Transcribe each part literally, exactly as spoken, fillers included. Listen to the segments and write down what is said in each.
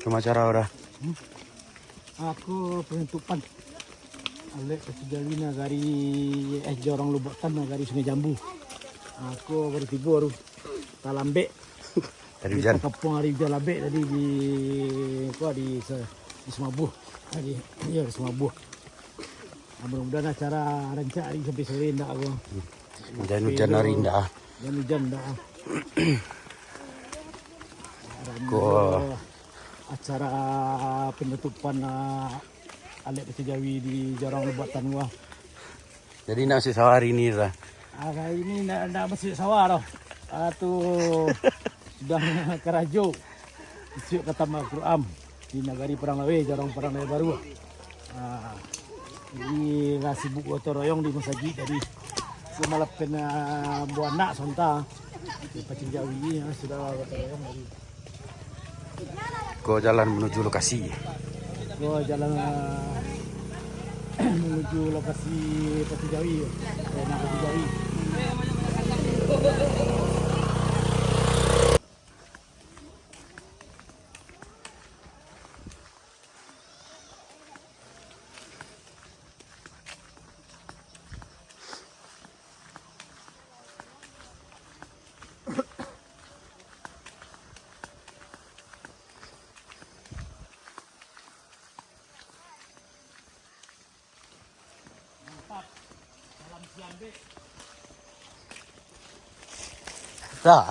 Cuma cara udah. Ako penutupan alek Pacu Jawi nagari, eh, Jorong Lubok Tan, nagari Sungai Jambu. Ako baru tibo tu. Talambek. Tadi hujan. Kita kapuang hari hujan labek tadi di, apa, di se-, di Semabuah. Tadi, iya, di Semabuah. Ah, mudah-mudahan acara rancak hari sampai sore ndak ko. Hujan-hujan hari ndak. Hujan-hujan ndak. Ko. Acara penutupan, ah, alek Pacu Jawi di Jorong Lubok Tan ko. Jadi ndak masuak sawah hari ni lah. Ah, hari ni ndak, ndak masuak sawah doh. Ah, tu sudah karajo. Isuak ka Taman Quran di Nagari Padang Laweh, Jorong Padang Laweh Baru. Ah, jadi lah sibuk gotong royong di masajik tadi. Samalam kena buah anak sonta. Di Pacu Jawi, ah, sudah gotong royong tadi. Ko jalan manuju lokasi. Ko jalan, ah, manuju lokasi Pacu Jawi. Kena Pacu Jawi. Mantap. Salam siang, Dek. Dah.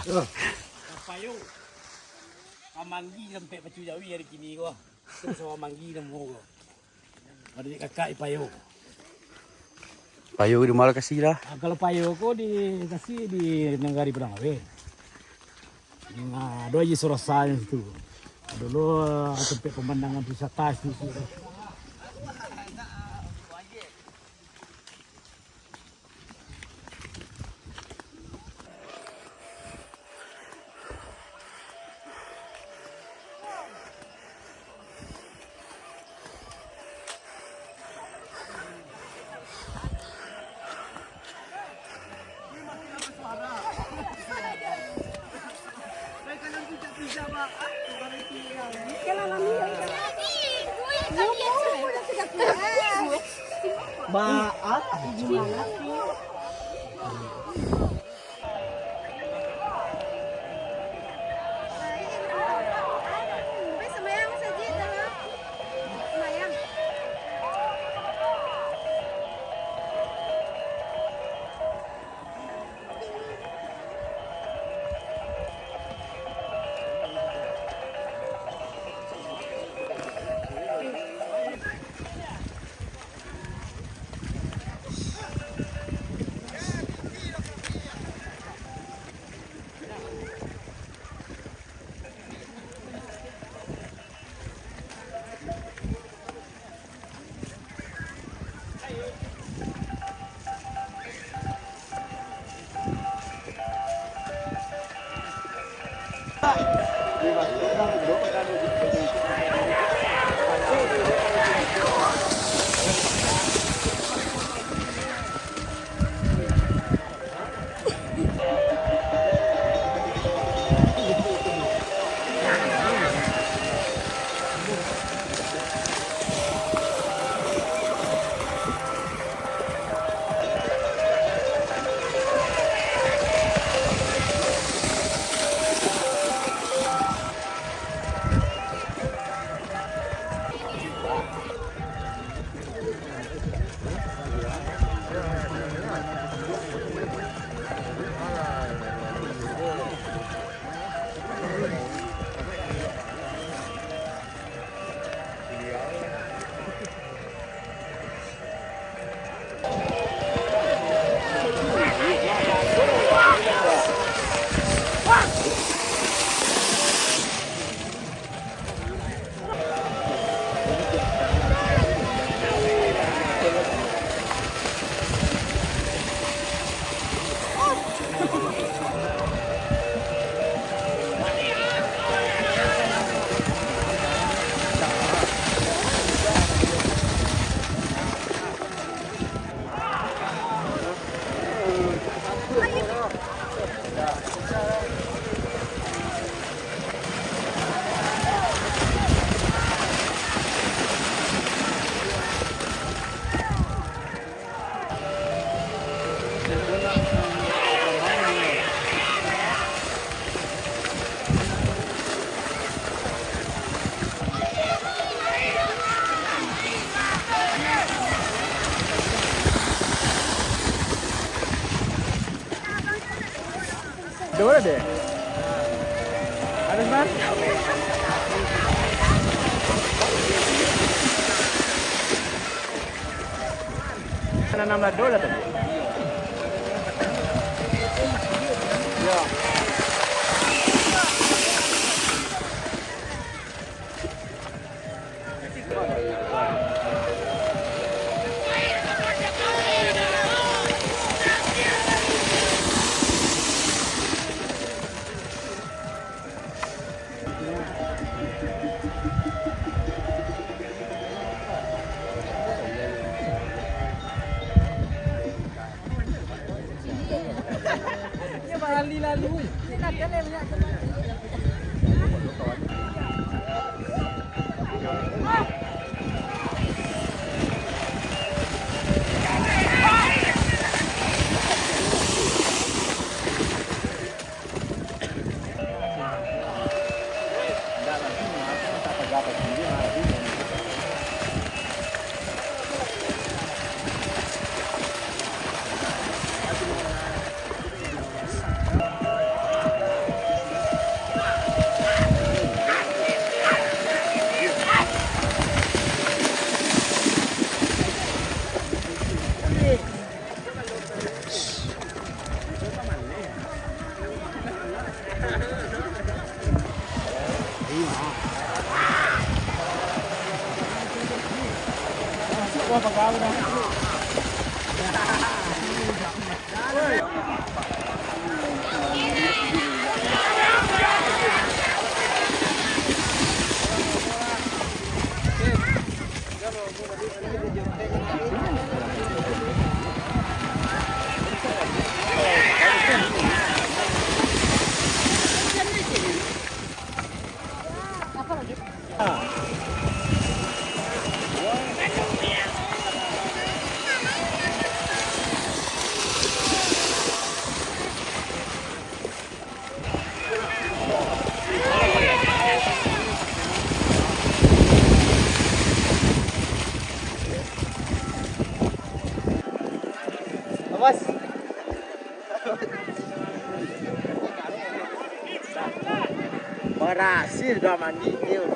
Payo. Kamanggi sampai Pacu Jawi hari kini ko. Terus sama manggi namo ko. Ado di kakak di payo. Payo di ma lokasi lah? Ah, kalau payo ko di lokasi di Nagari Padang Laweh. Nah, ado aja Surosa di situ. Ado lo, ah, tempat pemandangan wisata situ, situ. Maaf, gimana sih? Boleh deh. Ada, Mas? Nanam lado lah tadi. Ya. Awas. Barasih dah mandi dia.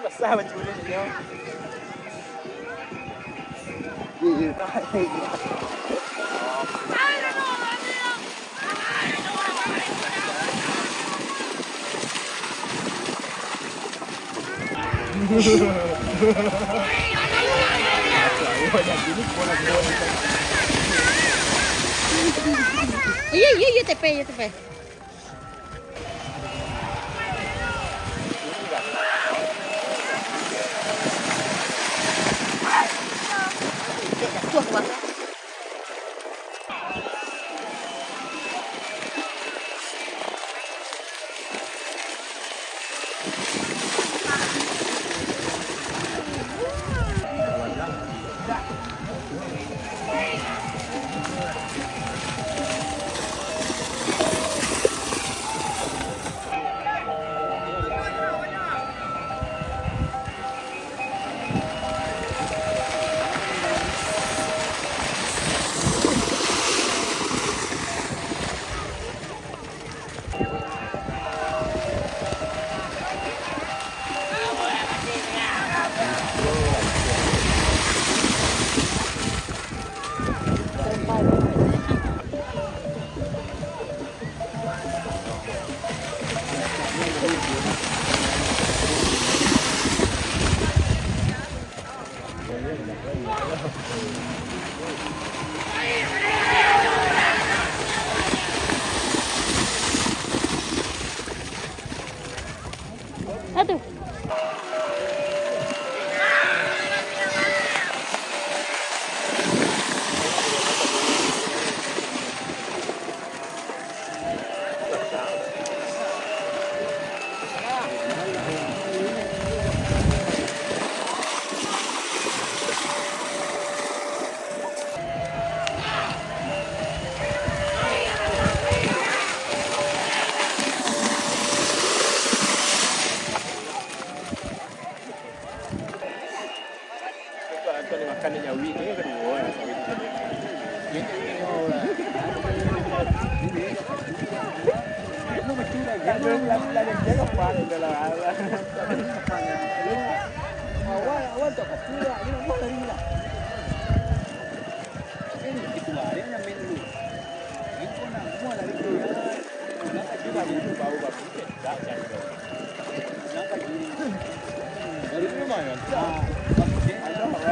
Basah baju dia. Iya, iya, iya, tepe, iya, tepe. Aduh. Awal, awal tak pasti lah. Ini nak buat lari lah. Ini gitu lah. Ini nak main dulu. Ini kau nak semua lari dulu. Nak lari dulu, baru, baru. Tak jadi. Nak lari dulu. Dari rumah ya? Ah. Ada, ada.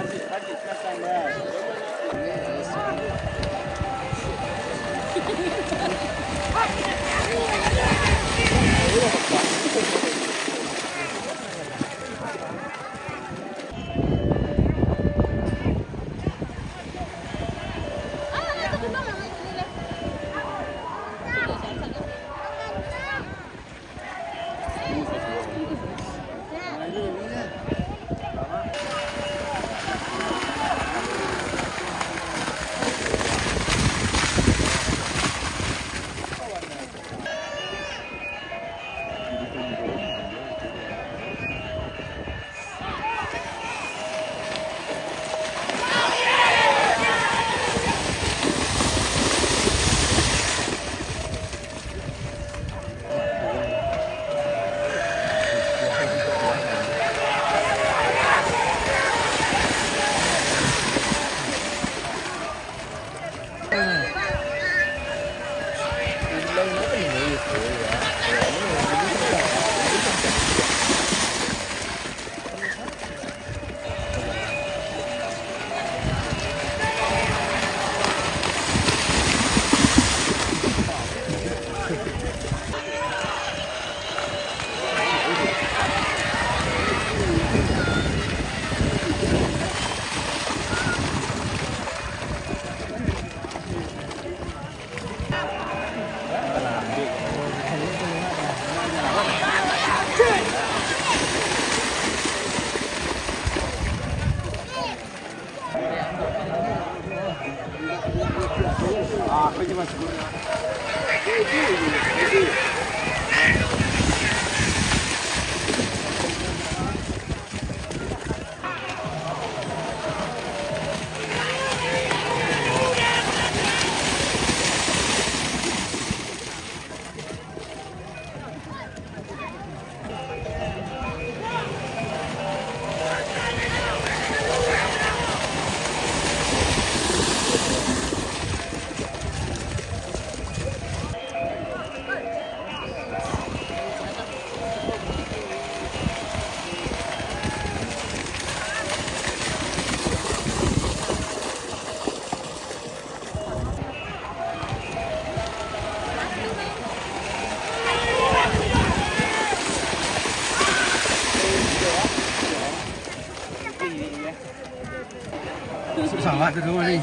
Susah awak tu dulu ni.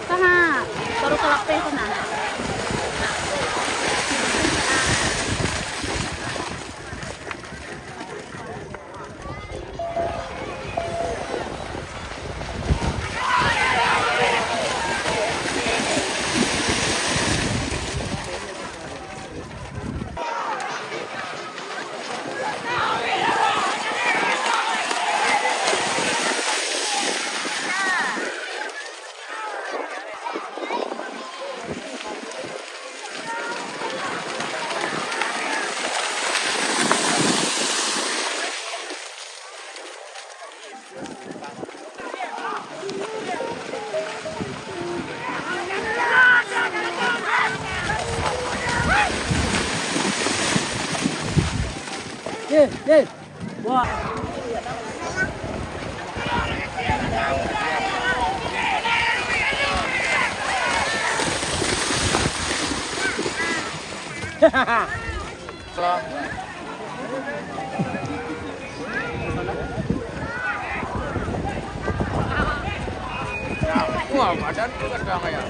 Sana, baru ka lapeh sana. Eh, eh. Wah. Wah, badan tu kadang ya.